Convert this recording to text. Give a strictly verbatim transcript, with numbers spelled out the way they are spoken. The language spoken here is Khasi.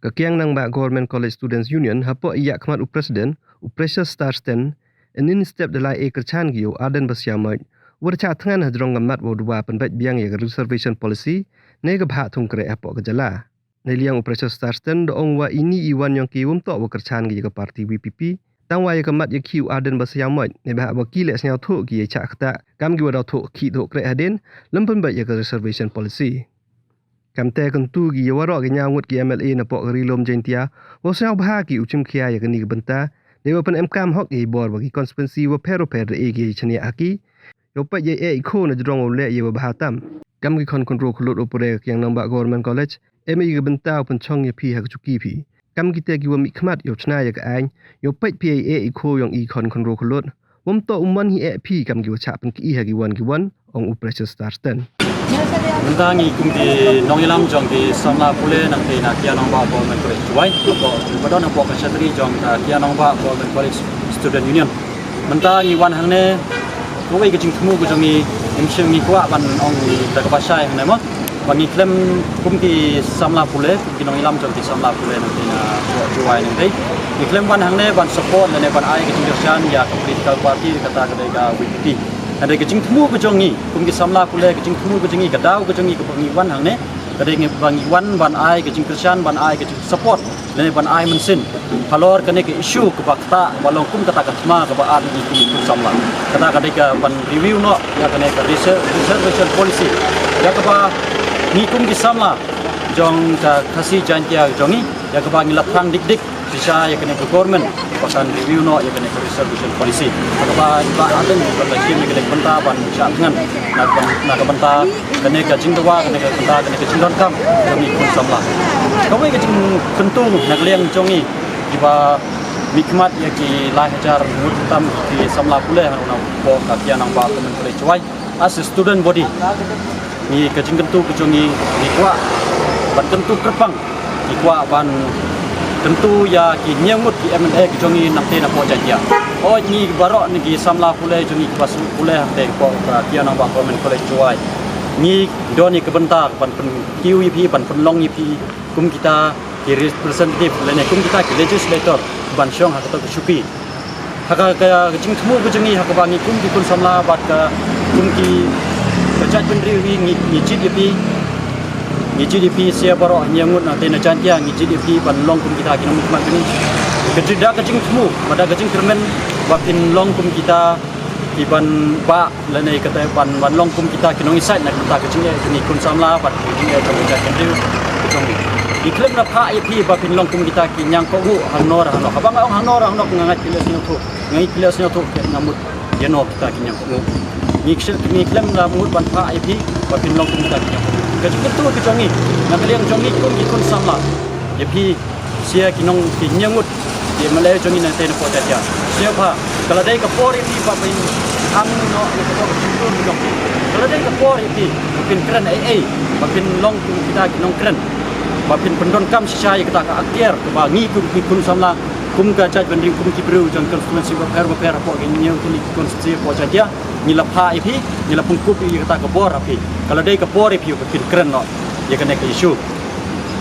Ka Kiang Nangbah Government College Students Union hapoh i ïa khmat u President, u Precious Star Sten, yn step da lai e kyrchan ki ïa u Ardent Basaiawmoit, u da shah thngan hajrong ka mat wa u dawa pynbeit biang ïa ka reservation policy ne ka bhah thung kreh hapoh ka jylla. Neiliang u Precious Star Sten da ong wa ini i wan ïong ki wym toh wa kyrchan ki ïa ka party V P P, tang wa ïa ka mat ïa ki u Ardent Basaiawmoit, ne bha wa ki leh sngewthuh ki ïa shah kata kam ki wa daw thuh ki thuh kreh hadien lem pynbeit ïa ka reservation policy. Kamte kyntu ki ïa waroh ki ñiaw ngut ki M L A napoh ka Ri Lum Jaiñtia, wa sngewbha ki u chimkhia ïa kani ka bynta, dei wa pynemkam hok ïa i bor wa ki constituency wa pher wa pher da e ki ïa shaniah ha ki, ïa u peit ïa e i kho na jrong wa u leh ïa wa bha tam. Kam ki khon khynroo khyllood u pure ka Kiang Nangbah Government College, em ïa ka bynta u pynchong ïa phi ha ka chuki phi. Kam kite ki wa mih khmat ïa u chna ïa ka aiñ, ïa u peit phi ïa e i kho ïong i khon khynroo khyllood, wym toh u mon hi e phi kam ki wa shah pynki ha ki wan ki wan, ong u Precious Star Sten. Mynta ngi kum ki nongïalam jong ki samla pule nangta na Kiang Nangbah Government College Jowai, ba don hapoh ka shatri jong ka Kiang Nangbah Government College Student Union. Mynta ngi wan hangne, kawei ka jingthmu ka jong ngi, ngim shym ngi kwah ban ong da kaba shai hangne mo. Ba ngi khlem kum ki samla pule, kum ki nongïalam jong ki samla pule nangta na Jowai nangta. Ngi khlem wan hangne ban support lane ban ai ka jingkyrshan ïa ka political party kata ka dei ka V P P. Hynrei ka jingthmu ka jong ngi, kum ki samla pule ka jingthmu ka jong ngi, ka daw ka jong ngi kaba ngi wan hangne, ka dei ngi ba ngi wan ban ai ka jingkyrshan, ban ai ka jingsupport lane ban ai mynsiem halor kane ka issue kaba ktah ba long kum kata ka thma kaba ap ngi kum ki khun samla. Kata ka dei ka ban review noh ïa kane ka reser-, reservation policy, ïa kaba ngi kum ki samla jong ka Khasi Jaiñtia jong ngi, ïa kaba ngi la thrang dik dik shisha ïa kane ka government ba kan review noh ïa kane ka reservation policy. Kaba ba aden ba ka shim ïa kane ka bynta ban shah thngan na ka byn-, na ka bynta kane ka jingdawa, kane ka bynta, kane ka jingdonkam jong ngi ki khun samla. Kawei ka jingkyntu na ka liang jong ngi kiba mih khmat ïa ki lai hajar ngut tam ki samla pule ha u nongpoh ka Kiang Nangbah Government College Jowai. As a student body, ngi ka jingkyntu ka jong ngi, ngi kwah ban kyntu kyrpang, ngi kwah ban kyntu ïa ki hynñiew ngut ki M L A ka jong ngi nangta napoh Jaiñtia. Oi ngi baroh ngi ki samla pule jong ngi kiba shu pule hangta hapoh ka Kiang Nangbah Government College Jowai, ngi don ïa ka bynta ban pynkiew ïa phi, ban pynlong ïa phi kum kita ki representative lane kum kita ki legislator ban shong ha kato ka shuki. Ha ka, ka, ka jingthmu ka jong ngi ha kaba ngi kum ki khun samla bad ka kum ki ka jaitbynriew hi ngi, ngi jied ïa phi. Ngi jied ïa phi sha baroh hynñiew ngut nangta na Jaiñtia, ngi jied ïa phi ban long kum kita ki nongmihkhmat jong ngi. Ka jing da ka jingthmu bad da ka jingkyrmen ba phin long kum kita ki ban bah lane kata ban, ban long kum kita ki nongïasaid na ka bynta ka jingeh jong ngi khun samla bad ka jingeh jong ka jaitbynriew ka jong ngi. Ngi khlem da phah ïa phi ba phin long kum kita ki ñiangkohnguh hangno re hangno. Haba nga ong hangno re hangno nga ngeit phi leh sngewthuh. Nga ngeit phi leh sngewthuh, nga mut ïano kita ki ñiangkohnguh. Ngi khlem, ngi khlem da mut ban phah ïa phi ba phin long kum kita ki ñiangkohnguh. Ka jingkyntu ka jong ngi na ka liang jong ngi kum ki khun samla ïa phi, sha ki nong ki hynñiew ngut ki M L A jong ngi nangta napoh Jaiñtia. Sngewbha, ka la dei ka por ïa phi ba phin am noh ïa ka por ka jingkyntu ka jong phi. Ka la dei ka por ïa phi ba phin kren ei ei, ba phin long kum kita ki nongkren, ba phin pyndonkam shisha ïa kata ka akiar kaba ngi kum ki khun samla, kum ka jaitbynriew, kum ki briew jong constituency bapher bapher hapoh ki hynñiew tylli ki constituency hapoh Jaiñtia, ngi la phah ïa phi, ngi la pynkup ïa kata ka bor ha phi. Ka la dei ka por ïa phi ba phin kren noh ïa kane ka issue.